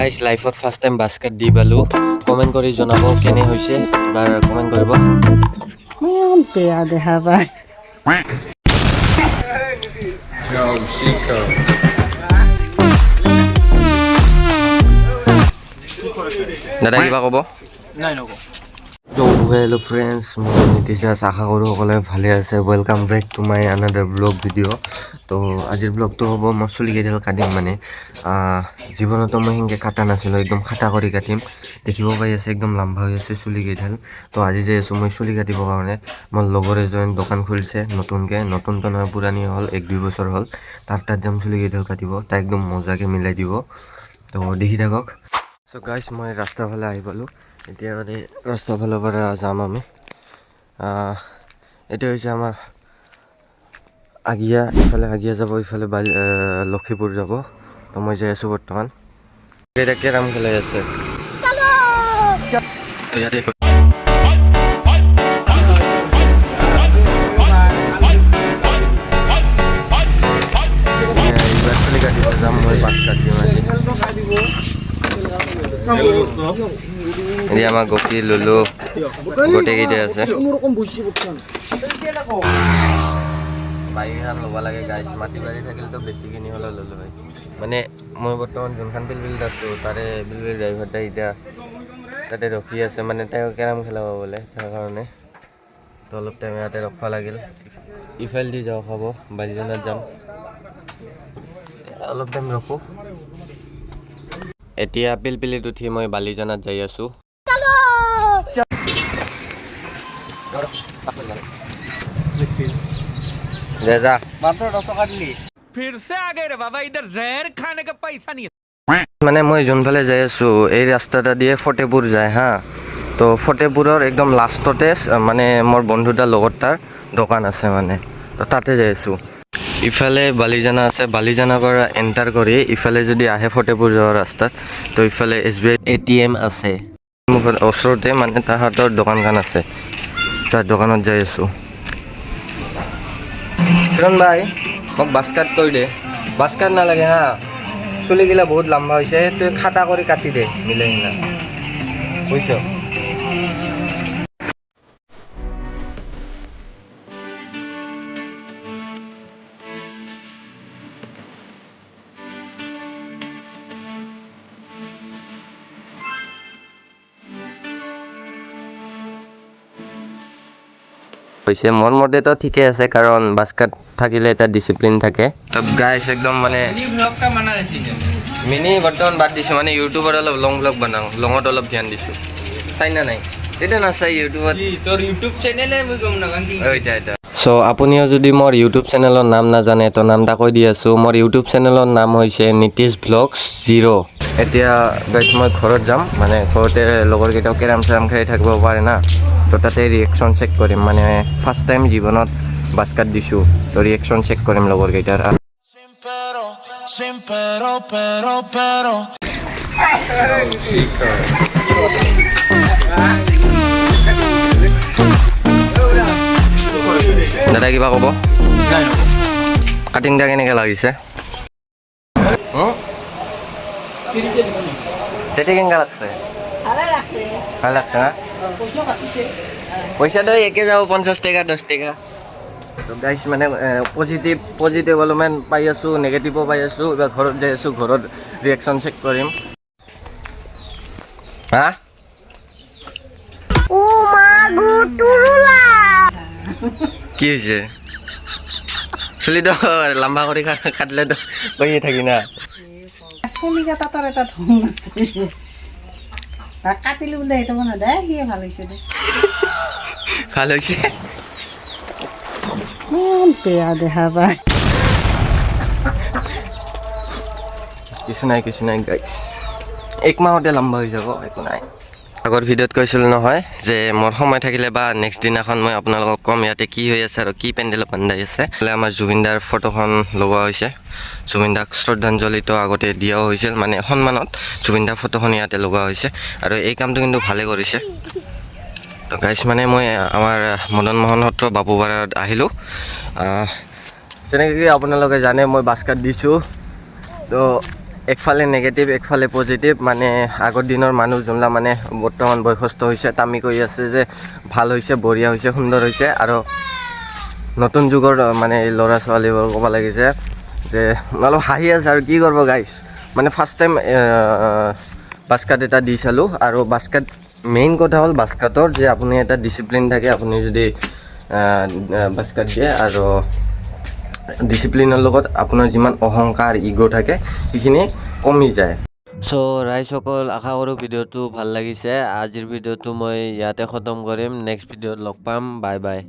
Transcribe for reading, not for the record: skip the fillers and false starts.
Guys, লাইফত first time bus কাট দি পালোঁ। Comment কৰি জনাব কেনে হৈছে, এবাৰ কমেণ্ট কৰিব। ইমান বেয়া দেখা পায়। দাদা, কিবা ক'ব? নাই, নকওঁ। তো হেল্ল' ফ্ৰেণ্ডছ, মই নীতিশ দাস। আশা কৰোঁ সকলোৱে ভালে আছে। Welcome back to my another vlog video. তো আজিৰ ব্লগটো হ'ব, মই চুলিকেইডাল কাটিম। মানে জীৱনতো মই সেনেকৈ কাটা নাছিলোঁ, একদম খাটা কৰি কাটিম। দেখিব পাই আছে, একদম লাম্বা হৈ আছে চুলিকেইডাল। তো আজি যাই আছোঁ মই চুলি কাটিবৰ কাৰণে। মোৰ লগৰ এজন দোকান খুলিছে নতুনকৈ, নতুনটো নহয়, পুৰণি হ'ল, 1-2 বছৰ হ'ল। তাৰ তাত যাম চুলিকেইডাল কাটিব। তাই একদম মজাকৈ মিলাই দিব। তো দেখি থাকক। চ' গাইজ, মই ৰাস্তাৰ ফালে আহি পালোঁ। এতিয়া মানে ৰাস্তাৰ ফালৰ পৰা যাম আমি। এইটো হৈছে আমাৰ আগিয়া। ইফালে আগিয়া যাব, ইফালে লক্ষীপুৰ যাব। তো মই যাই আছোঁ বৰ্তমান। এতিয়া কেৰাম খেলাই আছে ইয়াতে। এইবাৰ চুলি কাটিব যাম মই, বাছ কাটিম আজি। এতিয়া আমাৰ গপী, লুলু গোটেইকেইটাই আছে। বাইক এখন ল'ব লাগে গাইছ। মাটি বাৰী থাকিলেতো বেছি কিনি হ'লেও ল'লো হয়। মানে মই বৰ্তমান যোনখন পিলপিলিত আছোঁ, তাৰে পিলপিলি ড্ৰাইভাৰটা এতিয়া তাতে ৰখি আছে। মানে তেওঁ কেৰাম খেলাব বোলে, তাৰ কাৰণে তো অলপ টাইম ইয়াতে ৰখিব লাগিল। ইফালেদি যাওঁ খাব, বালিজানত যাম। অলপ টাইম ৰখোঁ। এতিয়া পিলপিলিত উঠি মই বালিজানত যাই আছোঁ। দে যা। মাত্ৰ 10 টকা দিলি। फिर से आ गए रे बाबा, इधर जहर खाने का पैसा नहीं है। মানে মই যোনফালে যাই আছোঁ, এই ৰাস্তাটা দিয়ে ফতেপুৰ যায় হা। তো ফতেপুৰৰ একদম লাষ্টতে মানে মোৰ বন্ধুটাৰ লগত তাৰ দোকান আছে মানে, তো তাতে যাই আছোঁ। ইফালে বালিজানা আছে। বালিজানাৰ পৰা এণ্টাৰ কৰি ইফালে যদি আহে ফতেপুৰ যোৱা ৰাস্তাত, তো ইফালে এছবিআই এটিএম আছে মুখত, ওচৰতে মানে তাহাঁতৰ দোকানখন আছে। তাৰ দোকানত যাই আছোঁ। চিৰণ ভাই, মোক বাছ কাট কৰি দে। বাছ কাট নালাগে হা, চুলিগিলা বহুত লম্বা হৈছে, তই খাটা কৰি কাটি দে মিলাই কিনা, বুজিছ? হৈছে মোৰ মতেতো ঠিকে আছে, কাৰণ বাছ কাট থাকিলে এটা ডিচিপ্লিন থাকে। তো গাইছ, একদম মানে মিনি বৰ্তমান বাদ দিছোঁ। মানে ইউটিউবত অলপ লং ব্লগ বনাওঁ, লঙত অলপ ধ্যান দিছোঁ। চাই না নাই তেতিয়া নাচাই ইউটিউবত। তোৰ ইউটিউব চেনেলে মই গম নাপাওঁ কি। চ' আপুনিও যদি মোৰ ইউটিউব চেনেলৰ নাম নাজানে, তো নাম এটা কৈ দি আছোঁ। মোৰ ইউটিউব চেনেলৰ নাম হৈছে নীতিশ ব্লগছ জিৰ'। এতিয়া গাইছ, মই ঘৰত যাম। মানে ঘৰতে লগৰকেইটাও কেৰাম চেৰাম খেলি থাকিব পাৰে না, তো তাতে ৰিয়েকশ্যন চেক কৰিম। মানে ফাৰ্ষ্ট টাইম জীৱনত বাছ কাট দিছোঁ, তো ৰিয়েকশ্যন চেক কৰিম লগৰকেইটাৰ। Sin pero, sin pero, pero, pero. দাদা, কিবা ক'ব? নাই, নকওঁ। কাটিংটা কেনেকৈ লাগিছে? সেটি কেনেকা লাগছে? ভাল লাগছে না? পইচাটো একে যাব, 50 টকা, 10 টকা। তো গাইছ, মানে পজিটিভ অলপমান পাই আছোঁ, নেগেটিভো পাই আছোঁ। এইবাৰ ঘৰত যাই আছোঁ, ঘৰত ৰিয়েকশ্যন চেক কৰিম। হা। ও মা গো, টুৰুলা। কি হৈছে? চুলিটো লম্বা কৰি কাটিলেতো কৈয়ে থাকি না। চুলি কাটা তোৰ এটা ধং আছে। তাক কাটিলো বোলে, সেইটো মানে দে, সিয়ে ভাল হৈছে দে। ভাল হৈছে। ইমান বেয়া দেখা পায়। কিছু নাই, কিছু নাই গাইছ, এক মাহতে লম্বা হৈ যাব, একো নাই। আগৰ ভিডিঅ'ত কৈছিলোঁ নহয় যে মোৰ সময় থাকিলে বা নেক্সট দিনাখন মই আপোনালোকক ক'ম ইয়াতে কি হৈ আছে আৰু কি পেণ্ডেল বান্ধাই আছে। এইফালে আমাৰ জুবিনদাৰ ফটোখন লগোৱা হৈছে। জুবিনদাক শ্ৰদ্ধাঞ্জলিটো আগতে দিয়াও হৈছিল, মানে সন্মানত জুবিনদাৰ ফটোখন ইয়াতে লগোৱা হৈছে আৰু এই কামটো কিন্তু ভালে কৰিছে। তো গাইছ, মানে মই আমাৰ মদন মোহন সত্ৰ বাপুপাৰাত আহিলোঁ। যেনেকৈ আপোনালোকে জানে, মই বাছ কাট দিছোঁ। তো একফালে নেগেটিভ, একফালে পজিটিভ। মানে আগৰ দিনৰ মানুহ যোনবিলাক মানে বৰ্তমান বয়সস্থ হৈছে, তামি কৈ আছে যে ভাল হৈছে, বঢ়িয়া হৈছে, সুন্দৰ হৈছে। আৰু নতুন যুগৰ মানে ল'ৰা ছোৱালীবোৰ ক'ব লাগিছে যে অলপ হাঁহি আছে। আৰু কি কৰিব গাইছ, মানে ফাৰ্ষ্ট টাইম বাস্কাট এটা দি চালোঁ। আৰু বাস্কাট মেইন কথা হ'ল বাস্কাটৰ যে আপুনি এটা ডিচিপ্লিন থাকে। আপুনি যদি বাস্কাট দিয়ে আৰু ডিচিপ্লিনৰ লগত আপোনাৰ যিমান অহংকাৰ, ইগ' থাকে, সেইখিনি কমি যায়। চ' ৰাইজসকল, আশা কৰোঁ ভিডিঅ'টো ভাল লাগিছে। আজিৰ ভিডিঅ'টো মই ইয়াতে খতম কৰিম। নেক্সট ভিডিঅ'ত লগ পাম। Bye bye.